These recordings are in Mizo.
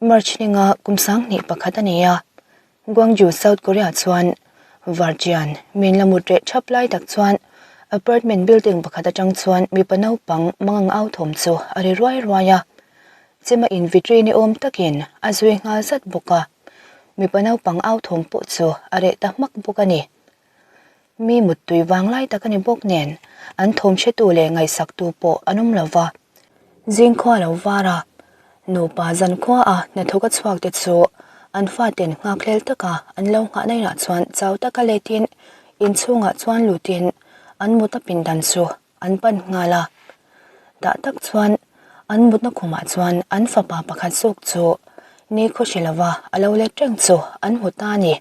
March ninga kum 21 a ni a, Gwangju, South Korea chuan Varjian min la mut reh thap lai tak chuan apartment building pakhat atang chuan mipa naupang mangang au thawm chu a ri ruai ruai a, chema in vitri ni awm takin a zui nghal zat bawk a, mipa naupang au thawm pawh chu a reh ta hmak bawk a ni. Mi muttui vang lai tak a ni bawk nen an thawm hretu leh ngaihsaktu pawh an awm lo va. Zingkhua lo var a, nupa zankhua a hnathawk a chhuak te chu an faten nghakhlel taka an lo nghah na inah chuan chau taka letin inchhungah chuan lutin an mut a pindan chu an pan nghal a. Dah tak chuan an mutna khumah chuan an fapa pakhat zawk chu ni khaw hre lova a lo let reng chu an hmu ta a ni.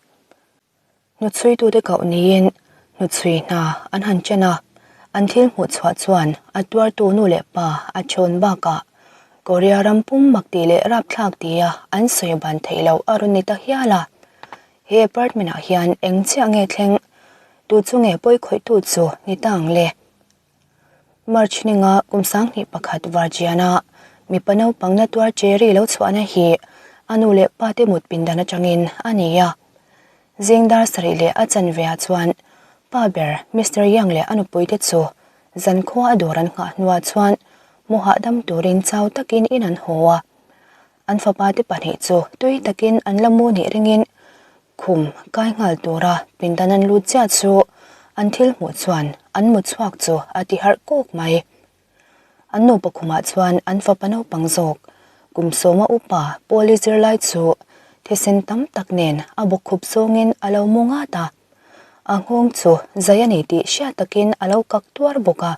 Hnuchhuitute koh niin hnuchhui hna an han chen a, an thil hmuh chhuah chuan a tuartu nu leh pa a thawn bakah Korea ram pum mak tih leh rapthlak tia an sawi ban theih loh a rawn ni ta hial a. He apartment ah hian eng chiah nge thleng tu chu nge pawi khawihtu chu ni ta ang le? March ninga kum 21 Varjiana mipa naupang na tuar Cherry lo chhuahna hi a nu leh pa te mut pindan atangin a ni a. Zing dar sarih leh a chanve ah chuan pa ber Mister Yang leh a nupui te chu zankhua a dawr an nghah hnuah chuan mu hahdam turin chau takin in an haw a. An fapa te pahnih chu tui takin an la mu nih ringin Khum kai nghal tura pindan an lut chiah chu an thil hmuh chuan an mu chhuak chu a ti harh kawk mai. An nupa khumah chuan an fapa naupang zawk kum sawma upa Pawli zirlai chu thisen tam tak nen a bawkkhup zawngin a lo mu ngat a. A nghawng chu zai a ni tih hriat takin a lo kak tuar bawk a.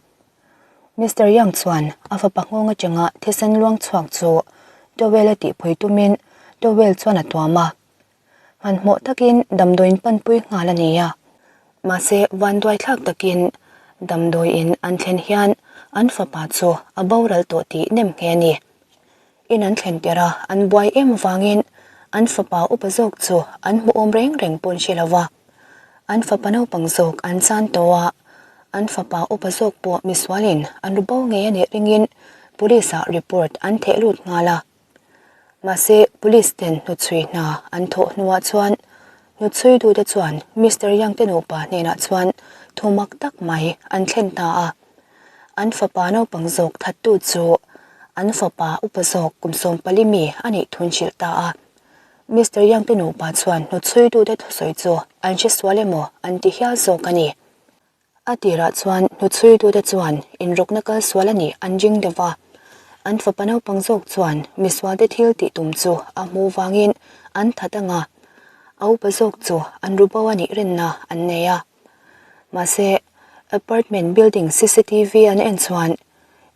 Mister Yang chuan a fapa nghawng atanga thisen luang chhuak chu towel a tihpui tumin towel chuan a tuam a. Hmanhmawh takin damdawiin panpui nghal a ni a, mahse vanduai thlak takin damdawiin an thlen hian an fapa chu a boral tawh tih nem nghe a ni. In an thlen tirh a, an buai em vangin an fapa upa zawk chu an hmuhawm reng reng pawn hre lo va, an fapa naupang zawk an chan tawh a, an fapa upa zawk pawh misualin an ru bo ngei a nih ringin police ah report an theh lut nghal a. Mahse, police ten hnuchhui hna an thawh hnuah chuan hnuchhui dute chuan Mister Yang te nupa hnenah chuan thu mak tak mai an thlen ta a. An fapa naupang zawk thattu chu an fapa upa zawk kum 14 mi a nih thun hrilh ta a. Mister Yang te nupa chuan hnuchhui dute thusawi chu an hre sual emaw an ti hial zawk a ni. A tirah chuan hnuchhuitute chuan inrawkna kal sual a nih an ring deuh a, an fapa naupang zawk chuan misualte thil tih tum chu a hmuh vangin an that ang a, a upa zawk chu an ru bo a nih rinna an nei a. Mahse, apartment building cctv an en chuan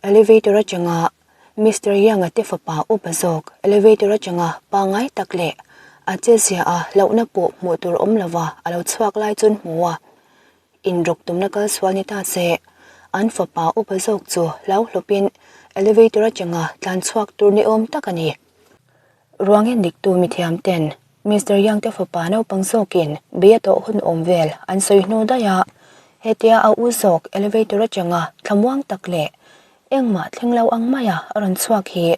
elevator atanga Mister Yang-a te fapa upa zawk elevator atanga pangngai tak leh a chezia a hlauhna pawh hmuh tur awm lova a lo chhuak lai chu an hmu a. Inrawk tumna kal sual ni ta se, an fapa upa zawk chu hlau hlawpin elevator atanga tlan chhuak tur ni awm tak a ni. Ruang en diktu mithiam ten Mister Yang te fapa naupang zawkin bei a tawh hun awm vel an sawi hnu daih a, hetia a u zawk elevator atanga thlamuang tak leh engmah thleng lo ang maia a rawn chhuak hi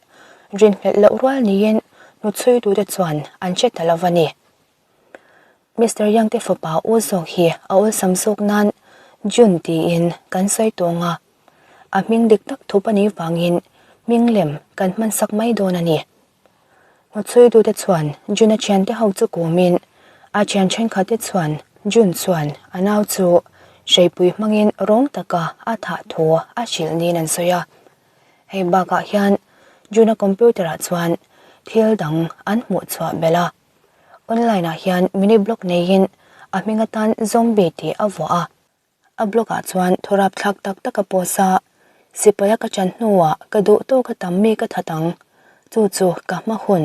rinhlelh loh rual niin hnuchhuitute chuan an hre ta lo a ni. Mister Yang te fapa u zawk hi a awlsam zawk nan Jun tiin kan sawi tawng a, a hming dik tak thup a nih vangin hming lem kan hman sak mai dawn a ni. Hnuchhuitute chuan Jun a thiante ho chu kumin a thian thenkhatte chuan Jun chuan a nau chu hreipui hmangin rawng taka a thah thu a hrilh niin an sawi a. Hei bakah hian Jun a computer ah chuan thil dang an hmuh chhuah belh a. Online ah hian mini blog neiin a hming atan Zombie tih a vuah a. A blog ah chuan thurap thlak tak tak a post a, Sipaia ka chan hnuah ka duh tawk a tam mi ka that ang, chu chu ka hma hun,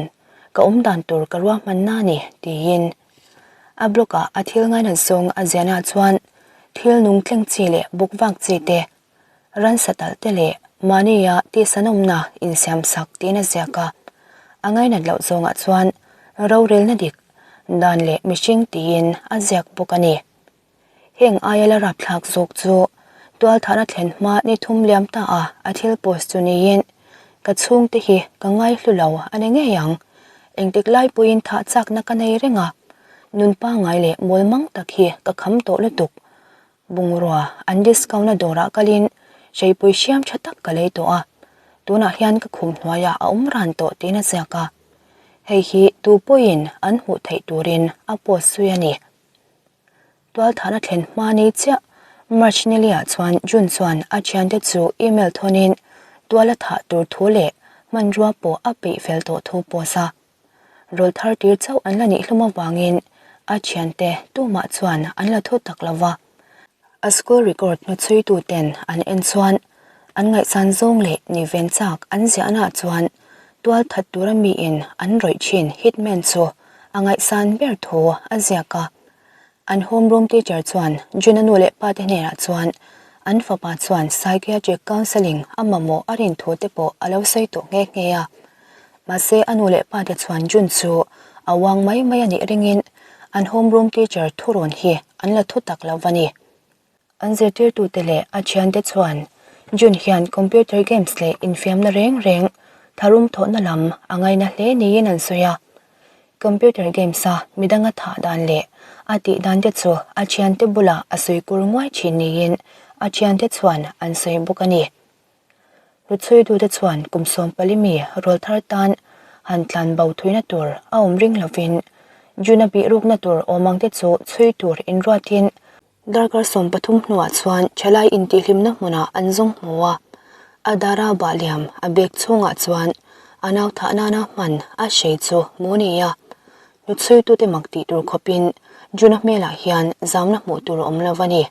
ka awm dan tur ka ruahmanna a ni, tiin. A blog ah a thil ngainat zawng a ziahna chuan thil nung tleng chi leh buk vak chi te, ransa talh te leh mahnia tihsanawmna insiam sak tiin a ziak a. A ngainat loh zawngah chuan rorelna dik dan leh mihring tiin a ziak bawk a ni. Heng aia la rapthlak zawk chu tualthahna thlen hma ni thum liam ta a a thil post chu niin ka chhungte hi ka ngaihlu lo a ni ngei ang. Engtik lai pawhin thah chakna ka nei reng a, nun pangngai leh mawl mang tak hi ka kham tawh lutuk. Bungrua an discount-na dawrah kalin hreipui hriam tha tak ka lei tawh a, tunah hian ka khum hnuaiah a awm ran tawh tiin a ziak a. Hei hi tu pawhin an hmuh theih turin a post zui a ni. Tualthahna thlen hma ni chiah March niliah chuan June chuan a thiante chu email thawnin tual a thah tur thu leh hmanrua pawh a peih fel tawh thu post a. Rawl thar tir chauh an la nih hlum avangin a thiante tumah chuan an la thu tak lo va. A school record hnuchhuitu ten an en chuan an ngaihsan zawng leh ni ven chak an ziahnaah chuan tual that tura miin an rawih thin hitman chu a ngaihsan ber thu a ziak a. An homeroom teacher chuan Juna nu leh pa te hnenah chuan an fapa chuan psychiatric counselling a mamawh a rin thu te pawh a lo sawi tawh nghe nghe a. Mahse a nu leh pa te chuan June chu a uang mai mai a nih ringin an homeroom teacher thurawn hi an la thu tak lo va ni. An zirtirtute leh a thiante chuan June hian computer games leh infiamna reng reng tharum thawhna lam a ngaina hle niin an sawi a. Computer games a midanga thah dan leh a tih dan te chu a thiante bulah a sawi kur nguai thin niin a thiante chuan an sawi bawk a ni. Hluchhuitute chuan kum 14 mi rawl thar tan han tlan bo thuina tur a awm ring lovin June-a bihrukna tur awm ang te chu chhui tur inruatin darkar 13 hnuah chuan thalai intihhlimna hmunah an zawng hmu a. A dara bah liam a bag chhungah chuan a nau thah nana hman a hrei chu hmu ni a. Hluchhuitute mak tih tur khawpin June-a hmelah hian zamna hmuh tur a awm lo a ni.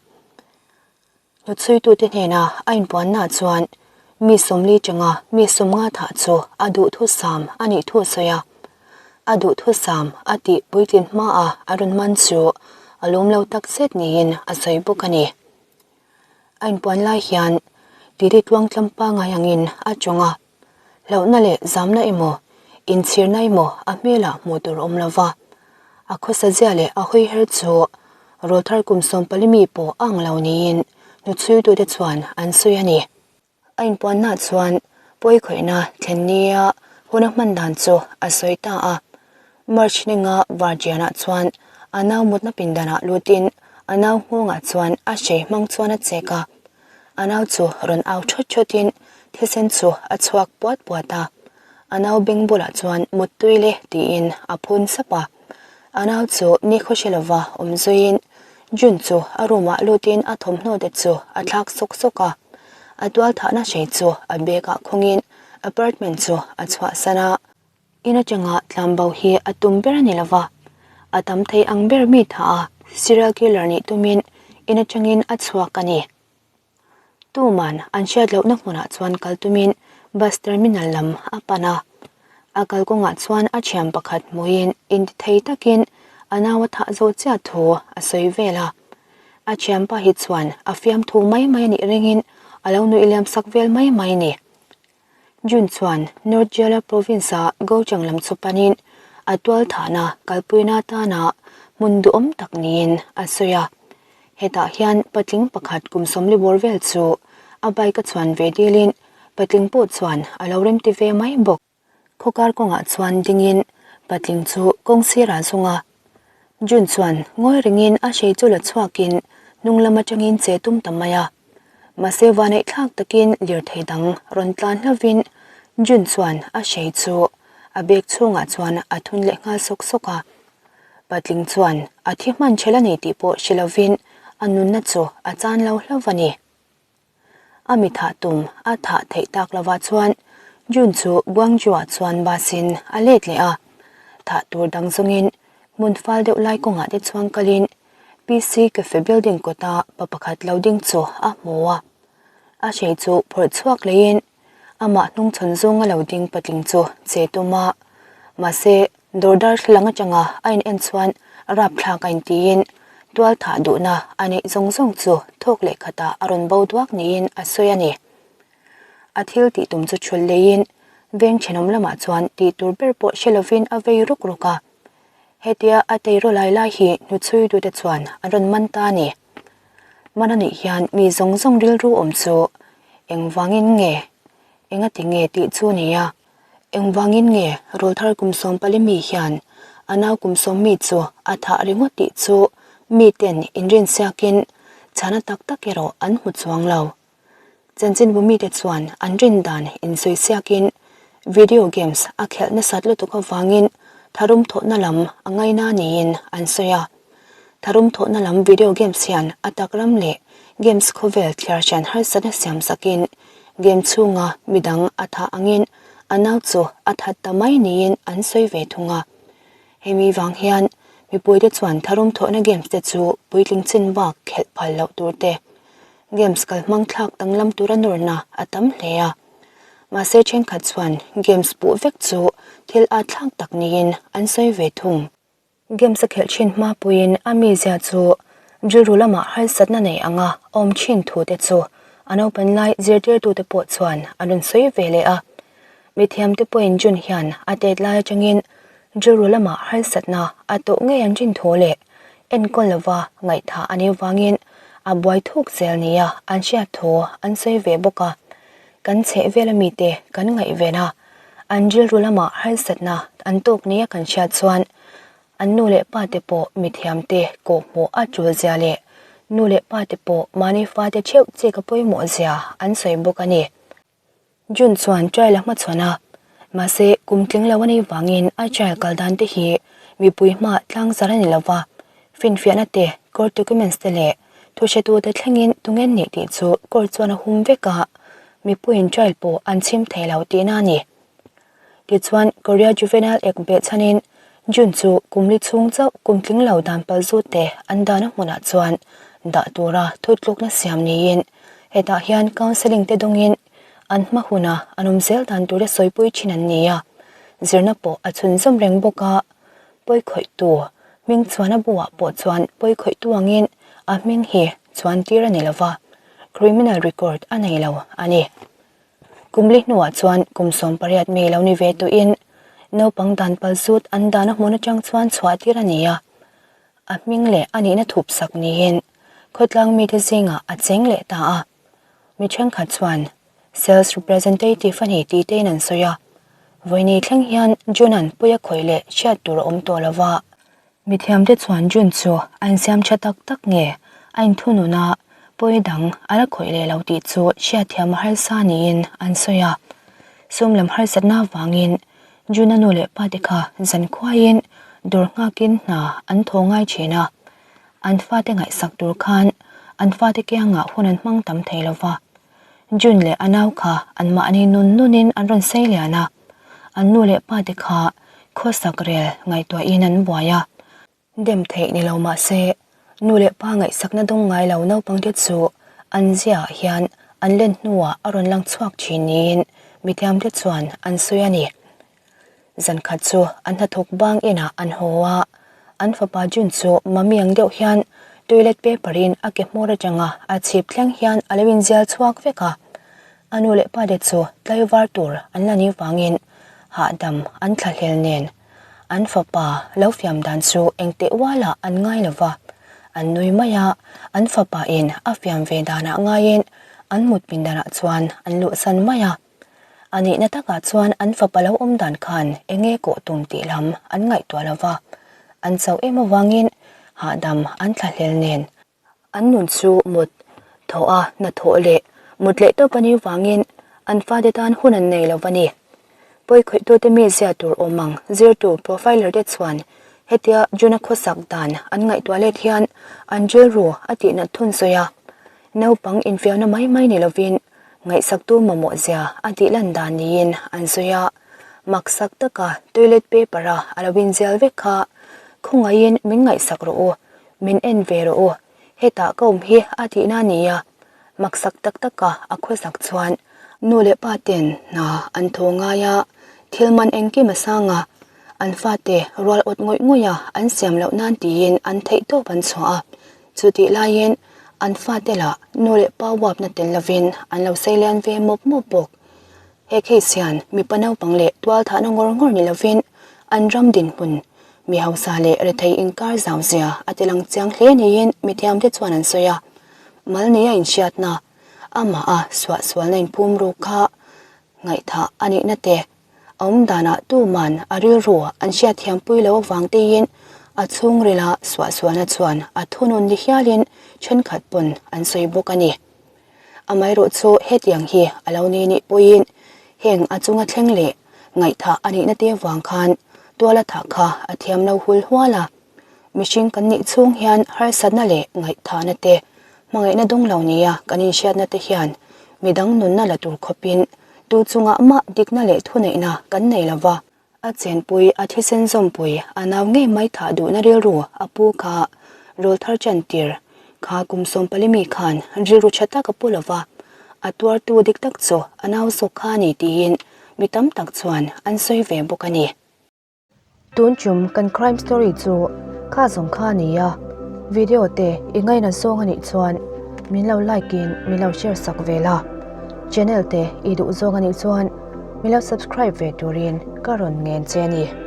Hnuchhuitute hnena a inpuanna chuan mi 40 tanga mi 50 thah chu a duhthusam a nih thu a sawi a. A duhthusam a tih puitlin hmaa a rawn man chu a lawm lo tak zet niin a sawi bawk a ni. A inpuan lai hian titi tluang tlam pangngai angin a tawng a, hlauhna leh zamna emaw, inchhirna emaw a hmelah hmuh tur awm lo va. A khawsa zia leh a hawi her chu rawlthar kum 14 mi pawh a ang lo niin hnuchhuitute chuan an sawi a ni. A inpuanna chuan pawi khawihna thlen nia hun a hman dan chu a sawi ta a. March ninga Varjianah chuan a nau mutna pindanah lutin a nau nghawngah chuan a hrei hmang chuan a chek a. A nau chu rawn au thawt thawtin thisen chu a chhuak puat puat a. A nau beng bulah chuan muttui le tiin a phun sap a. A nau chu ni khaw hre lova awm zuiin June chu a room ah lutin a thawmhnaw te chu a thlak sawk sawk a. A tual thahna hrei chu a bag ah khawngin apartment chu a chhuahsan a. In atanga tlanbo hi a tum ber a ni lova, a tam thei ang ber mi tha a serial killer nih tumin in atangin a chhuak a ni. Tuman an hriat lohna hmunah chuan kal tumin bus terminal lam a pan a. A kalkawngah chuan a thian pakhat hmuhin intithei takin a nau a thah zawh chiah thu a sawi vel a. A thianpa hi chuan a fiamthu mai mai a nih ringin a lo nuih liam sak vel mai mai a ni. June chuan North Jeolla Province-a Gochang lam chu panin a tualthahna kalpuina atana hmun duhawm tak niin a sawi a. Hetah hian patling pakhat kum 40 bawr vel chu a bike a chuan ve dilin patling pawh chuan a lo remti ve mai bawk. Khawkar kawngah chuan dingin patling chu kawng sirah zung a. June chuan ngawi rengin a hrei chu la chhuakin hnung lam atangin che tum ta mai a. Mahse vaneih thlak takin lirthei dang rawn tlan hlovin June chuan a hrei chu a bag chhungah chuan a thun leh nghal sawk sawk a. Patling chuan a thi hman ṭhel a ni tih pawh hre lovin a nunna chu a chan lo hlauh a ni. A mi thah tum a thah theih tak lovah chuan June chu Guangzhou-ah chuan bus-in a let leh a. Thah tur dang zawngin hmun fal deuh lai kawngah te chuan kalin PC Cafe building kawta pa pakhat lo ding chu a hmu a. A hrei chu phawrh chhuak leiin amah hnungchhawn zawnga lo ding patling chu che tum a. Mahse, dawr darthlalang atanga a in en chuan rapthlak a intiin tual thah duhna a neih zawng zawng chu thawk leh khatah a rawn bo duak niin a sawi a ni. A thil tih tum chu thul leiin veng thenawm lamah chuan tih tur ber pawh hre lovin a vei ruk ruk a. Hetia a teiraw lai lai hi hnuchhuitute chuan an rawn man ta a ni. Man a nih hian mi zawng zawng rilru awm chu engvangin nge, engati nge tih chu a ni a. Engvangin nge rawlthar kum 14 mi hian a nau kum 10 mi chu a thah ringawt tih chu miten inrinsiakin chhana tak tak erawh an hmu chuang lo. Chanchinbu mite chuan an rin dan insawi-siakin video games a khelh nasat lutuk avangin tharum thawhna lam a ngaina niin an sawi a. Tharum thawhna lam video games hian a tak ram leh games khawvel thliar hrian harsatna siam sakin game chhunga midang a thah angin a nau chu a that ta mai niin an sawi ve thung a. Hemi vang hian mipuite chuan tharum thawhna games te chu puitling chin bak khelh phal loh tur te, games kal hmang thlak danglam tura nawrna a tam hle a. Mahse thenkhat chuan games puh vek chu thil at thlak tak niin an sawi ve thung. Games a khelh thin hma puiin a mizia chu rilru lamah harsatna nei anga awm thin thu te chu a naupan lai zirtirtute pawh chuan an rawn sawi ve leh a. Mithiamte pawhin June hian a tet lai atangin rilru lamah harsatna a tawh ngei an rin thu leh enkawl lova ngaihthah a nih vangin a buai thuk zel nia an hriat thu an sawi ve bawk a. Kan chhehvel amite kan ngaihven a. An rilru lamah harsatna an tawk nia kan hriat chuan an nu leh pa te pawh mithiamte kawhhmuh a tul zia leh nu leh pa te pawh mahni fate theuh chik a pawimawh zia an sawi bawk a ni. June chuan trial a hmachhawn a, mahse kum tling lo a nih vangin a trial kal dan te hi mipui hma tlang zar a ni lo va, finfiahna te, court documents te leh Thuhretute thlengin tungen nih tih chu court chuan a hum vek a, mipuiin trial pawh an chhim thei lo tihna a ni. Tichuan, Korea Juvenile Act behchhanin June chu kum li chhung chauh kum tling lo dan pal zute an dahna hmunah chuan dah tura thutlukna siam niin hetah hian counselling te dawngin an hma huna an awm zel dan tura sawipui thin an ni a, zirna pawh a chhunzawm reng bawk a. Pawikhawihtu hming chuan a buah pawh chuan pawikhawihtu angin a hming hi chuan tir a ni lova, criminal record a nei lo a ni. Kum li hnuah chuan kum 18 mi lo ni ve tuin naupang dan pal zut an dan a hmun atang chuan chhuah tir a ni a, a hming leh a nihna thup sak niin khawtlang mite zingah a cheng leh ta a. Mi thenkhat chuan Sales representative a ni tih tein an sawi a, vawiini thleng hian June-a'n puia khawih leh hriat tur a awm tawh lo va. Mithiamte chuan June chu a insiam tha tak tak nge a inthunun a, pawi dang a la khawih leh lo tih chu hriatthiam a harsa niin an sawi a. Sum lam harsatna avangin June-a nu leh pate kha zankhuaiin dawr nghakin hna an thaw ngai thin a, an fate ngaihsak tur khan an fate kiangah hun an hmang tam thei lo va. June leh a nau kha anmahni nun nunin an rawn sei lian a, an nu leh pa te kha khawsak rel ngaihtuahin an buai a. Dem theih ni lo mah se, nu leh pa ngaihsakna dawng ngai lo naupangte chu an ziaah hian an len hnuah a rawn lang chhuak thin niin mithiamte chuan an sawi a ni. Zankhat chu an hnathawk bang inah an haw a, an fapa Jun chu mami ang deuh hian toilet paper in a ke hmawr atanga a chhip thleng hian a lo inzial chhuak vek a. A nu leh pate chu tlaivar tur an la nih vangin hahdam an thlahlel nen an fapa lo fiam dan chu engteh ualah an ngai lo va, an nui mai a, an fapa in a fiam ve danah ngaiin an mut pindanah chuan an luhsan mai a. A nihna takah chuan an fapa lo awm dan khan eng nge kawh tum tih lam an ngaihtuah lo va, an chauh em avangin hahdam an thlahlel nen. An nun chu mut thawh a hnathawh leh mut leh tawp a nih vangin an fate tan hun an nei lo va ni. Pawikhawihtute mi zia tur awm ang zirtu profiler te chuan hetia Juna khawsak dan an ngaihtuah let hian an rilru a tihnat thun sawi a, naupang infiamna mai mai ni lovin Ngaihsaktu mamawh zia a tih lan dan niin an sawi a, maksak taka toilet paper a a lo inzial vek kha, Khawngaihin min ngaihsak rawh u, min en ve rawh u, hetah ka awm hi a tihna a ni a, maksak tak taka a khawsak chuan nu leh pa ten hna an thaw ngai a, thil man engkim a sang a, an fate rual awt ngawih ngawih a an siam loh nan tiin an theihtawp an chhuah a, Chutih laiin an fate lah nu leh pa uapna tel lovin an lo sei lian ve mawp mawp bawk. He case hian mipa naupang leh tualthahna ngawr ngawr ni lovin an ram dinhmun, mi hausa leh rethei inkar zau zia a ti lang chiang hle niin mithiamte chuan an sawi a. Mal nia inhriatna, amah a suahsualna inphum ruk kha ngaihthah a nihna te. A awm danah tuman a rilru an hriatthiampui lo avang teiin a chhungrila suahsualna chuan a thunun ni hialin thenkhat pawn an sawi bawk a ni. Amaherawh chu hetiang hi a lo ni nih pawhin heng a chunga thleng leh ngaihthah a nihna te avang khan tuala thah kha a thiam lo hul hual a. Mihring kan nih chhung hian harsatna leh ngaihthahna te, hmangaihna dawng lo nia kan inhriatna te hian midang nunna la tur khawpin tu chungah mah dikna leh thuneihna kan nei lo va. A chenpui, a thisen zawmpui, a nau ngei mai thah duhna rilru a pu kha rawlthar chantir kha kum sawmpali mi khan rilru tha tak a pu lo va, a tuartu dik tak chu a nau zawk kha a ni tiin mi tam tak chuan an sawi ve bawk a ni. Tun chum kan crime story chu kha zawng kha a ni a, video te i ngaina zawng a nih chuan min lo like in min lo share sak ve la, channel te i duh zawng a nih chuan min lo subscribe ve turin ka rawn ngen che a ni.